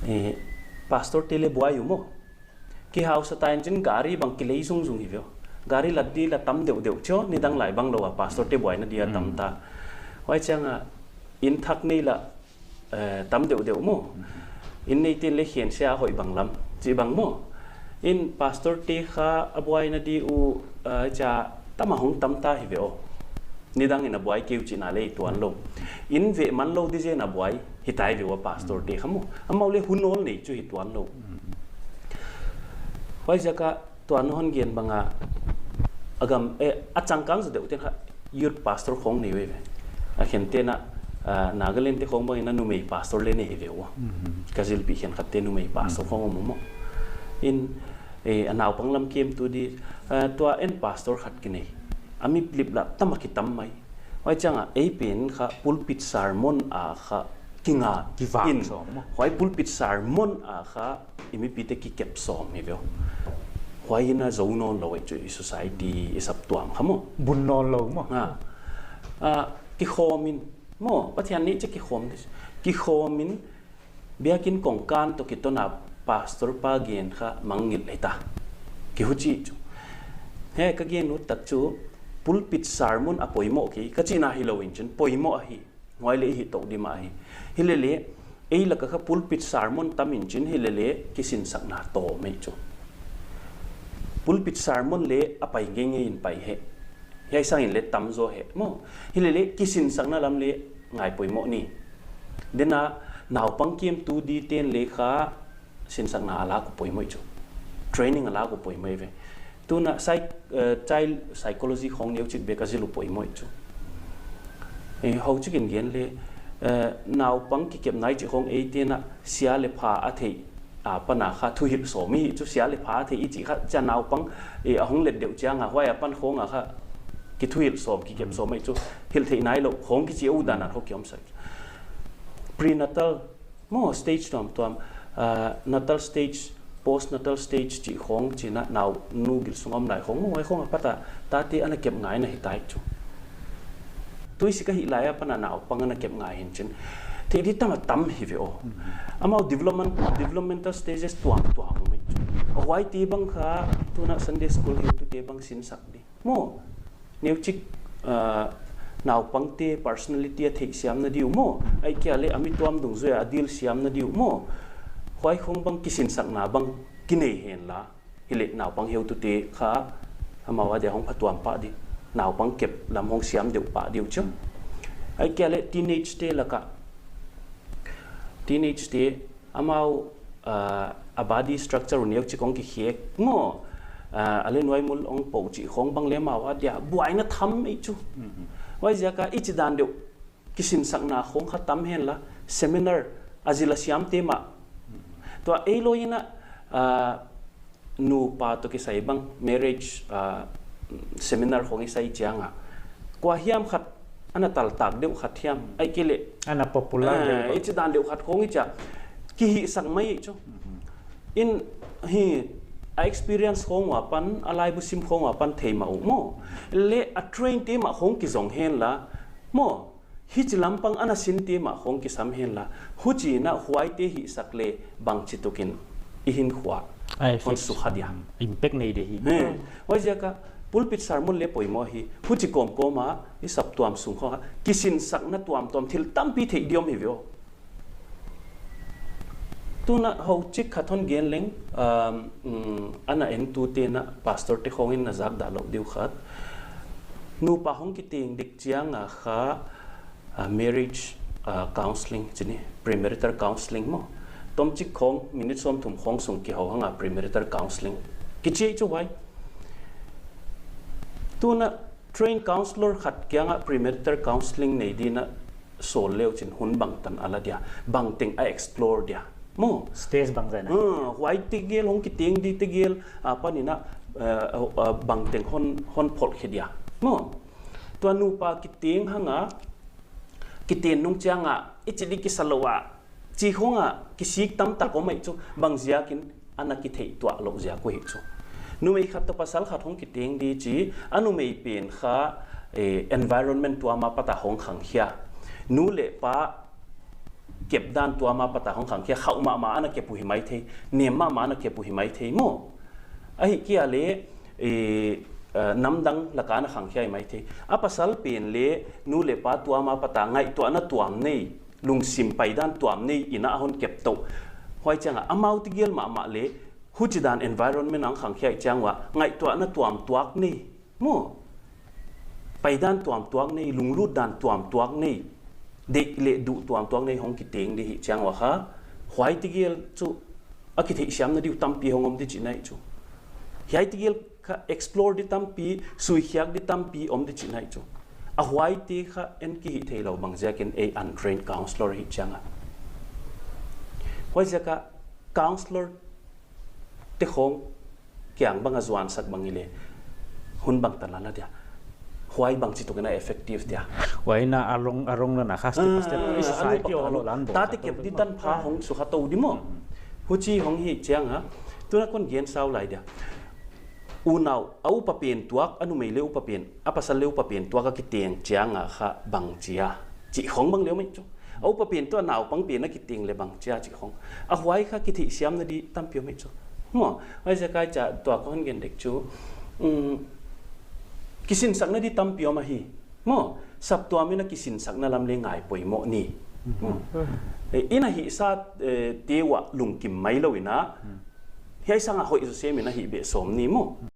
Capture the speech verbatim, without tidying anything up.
Eh, pastor te le buai uh maw. Kihausa ta in chin gari bang kilei zungzung hi ve uh. Gari lat di la tam deuhdeuh chu, nidang lai bang lou a pastor te buaina dia tam ta. Huai chiang a inn thak nei la, eh, tam deuhdeuh maw. Inn nei ten le hian sia hoih bang lam, chi bang maw. In pastor te kha a buaina di uh, eh, cha tam a hong tam ta hi ve uh. Nidang in a buai keu chihna le tuan lou. In ve man lou di zen a buai, hi tai ve ua pastor te kha maw. Amau le hun nawl nei chu hi tuan lou. Huai ziak a tuan hon gen bang a, a gam, eh, a changkang zaw deuh ten kha youth pastor khong nei ve ve. A khen ten a, ah, Nagaland te khong bang in a numei pastor le nei hi ve ua. Ka zilpih khenkhat te numei pastor khong om maw. In, eh, a naupang lam kem tu di, ah, tua en pastor khat ki nei. A miplip la tam a ki tam mai. Huai chiang a ei pen kha pulpit sermon a kha kinga Kivak in. Sawm maw. Huai pulpit sermon a kha i mipi te kikep sawm hi ve uh. Huai in a zou nawn lou ei chu i society i saptuam kha maw. Bun nawn lou maw. Ha. Ah, kikhawm in maw, Pathian ni che kikhawm dis. Kikhawm in biakin kongkan toh kiton a pastor pa gen kha mangngilh hi ta. Ki huchi chu. He ka gen ut tak chu pulpit sermon a poimoh ki, ka chihna hi lou in chin poimoh ahi. Huai le hi tou di mah hi. Hi le le, ei lak a kha pulpit sermon tam in chin hi le le, kisinsakna tawm ei chu. Pulpit sermon le a pai ngeingei in pai he. Hiai sang in le tam zaw he. Maw, hi le le, kisinsakna lam le ngai poimoh ni. Dena, naupang kem tu di ten le kha, sinsakna a lak uh poimoh ei chu. Training a lak uh poimoh ei ve. Tuna psych-, eh, child psychology khong neuchik bek a zil uh poimoh ei chu. Eh, hou chik in gen le, eh, naupang kikep nai chih khong ei ten a sia le pha a theih a pan a kha thuhilh sawm ei chu, sia le pha a theih i chih kha cha naupang, eh, a hong let deuh chiang a huai a pan khong a kha kithuhilh sawm, kikep sawm ei chu, hilh theih nai lou khong kichi uh dan a hou ki om sak. Prenatal maw, stage tuamtuam, ah, natal stage, postnatal stage chih khong chin a, nau nu gil sung om lai khong maw, huai khong a pat a tate ana kep ngai na hi tai chu. Tuisik a hih lai a pan a naupang ana kep ngai hi'n chin. Theih di tam a tam hi ve uh. Amau development, developmental stages tuamtuam om ei chu. Huai te bang kha, tuna Sunday school heutu te bang sinsak di. Maw, neuchik, ah, naupang te personality a theihsiamna di uh maw. Ahihkeileh a mi tuam dungzui a deal siamna di uh maw. Huai khong bang kisinsakna bang kinei hen la. Hi le naupang heutu te kha amau a dia hong phatuam pah di. Naupang kep lam hong siam deuh pah di uh chu. Ahihkeileh teenage te lak a. Teenage te amau, ah, a body structure uh neuchik hong kikhek maw, ah, a le nuai mul hong pou chih khong bang le amau a dia buaina tham ei chu. Huai ziak a i chih dan deuh kisinsakna khong kha tam hen la, seminar a zil a siam te mah. Tua ei lou in a, ah, nupa toh kisai bang marriage, ah, seminar khong i sai chiang a, kua hiam khat ana taltak deuh khat hiam, ahihkeileh ana popular deuh, ah, i chih dan deuh khat khong i chia kihihsak mai ei chu. In hi a experience khong ua pan, a laibu sim khong ua pan thei mah uh maw. Le a train te mah khong kizong hen la maw. Hichi lampang ana sin te mah khong kisam hen la, huchi in a huai te hihsak le bangchituk in i hinkhua hon sukha dia. Impact nei de hi. He, huai ziak a pulpit sermon le poimoh hi, huchi kawmkawm a i saptuam sung khong a kisinsakna tuamtuam thil tampi theih di om hi ve uh. Tuna hou chik khat hon gen leng, um, um, ana entu te na pastor te khong in na zak dah lou di uh khat. Nupa hong kiteng dik chiang a kha, ah, marriage, ah, counseling, chih ni, premarital counseling maw. Tomchik khong, minute sawmthum khong sung kihou hang a premarital counseling kichi chu huai. Tuna trained counsellor khat kiang a premarital counseling nei di na sawl leu chin hun bangtan a la dia, bangteng a explore dia. Maw. Stage bangzah na. Ah, huai tegel hong kiteng di tegel, ah, pan in a, eh, ah, bangteng hon, hon phawlh khe dia. Maw. Tua nupa kiteng hang a, kiten nung chiang a, i chih di kisa lou a, chih khong a, kisik tamtak om ei chu, bang ziakin, ana kitheih tuah lou ziak uh hi chu. Numei khat toh pasal khat hong kiteng di chih, a numei pen kha, eh, environment tuam a pat a hong khang khia. Nu le pa, kep dan tuam apat a hong khangkhia khauh mahmah ana kep uh hi maithei, nem mahmah ana kep uh hi maithei maw. Ahihkeileh, eh, eh, namdang lak a ana khangkhia hi maithei. A pasal pen leh nu leh pa tuam apat a ngaihtuahna tuam nei, lungsim paidan tuam nei in a hon kep tou. Huai chiang a amau tegel mahmah leh, huchidan environment a hong khangkhia chiang ua, ngaihtuahna tuam tuak nei. Maw, paidan tuam tuak nei, lunglut dan tuam tuak nei, deih leh duh tuam tuak nei hong kiteng di hi chiang ua kha, huai tegel chu a kitheihsiamna di uh tampi hong om di chihna hi chu. Hiai tegel kha explore di tampi, suikhiak di tampi om di chihna hi chu. A huaite kha en kihih theilou bang ziakin ei untrained counselor hi chiang a. Huaiziak a counselor te khong kiang bang a zuansak bang i leh, hun bangtan la na dia. Huai bangchi tuk in a effective dia. Huai in a long, a long na na kha step, ah, step, ah, i society a lo lan bo ta te kha kep tou di tou tan pha hong sukha tou di maw. Mm. Huchi hong hi chiang a, tu in a kon gen sau lai dia. Unau, a upa pen tuak, a numei leh upa pen, a pasal leh upa pen tuak a kiteng chiang a kha bangchi a, chih khong bang leh om ei chu. A upa pen toh a naupang pen a kiteng leh bangchi a chih khong. A huai kha kitheihsiamna di tampi om ei chu. Maw, huaiziak a chia tua kon gen dek chu, um, kisinsakna di tampi om ahi. Maw, saptuam in a kisinsakna lam leh ngai poimoh ni. Mhm. Maw. Eh, in a hihsa, eh, te uah lungkim mai lou in a. Hmm. Hiai sang a hoih zaw sem in a hih beh sawm ni maw.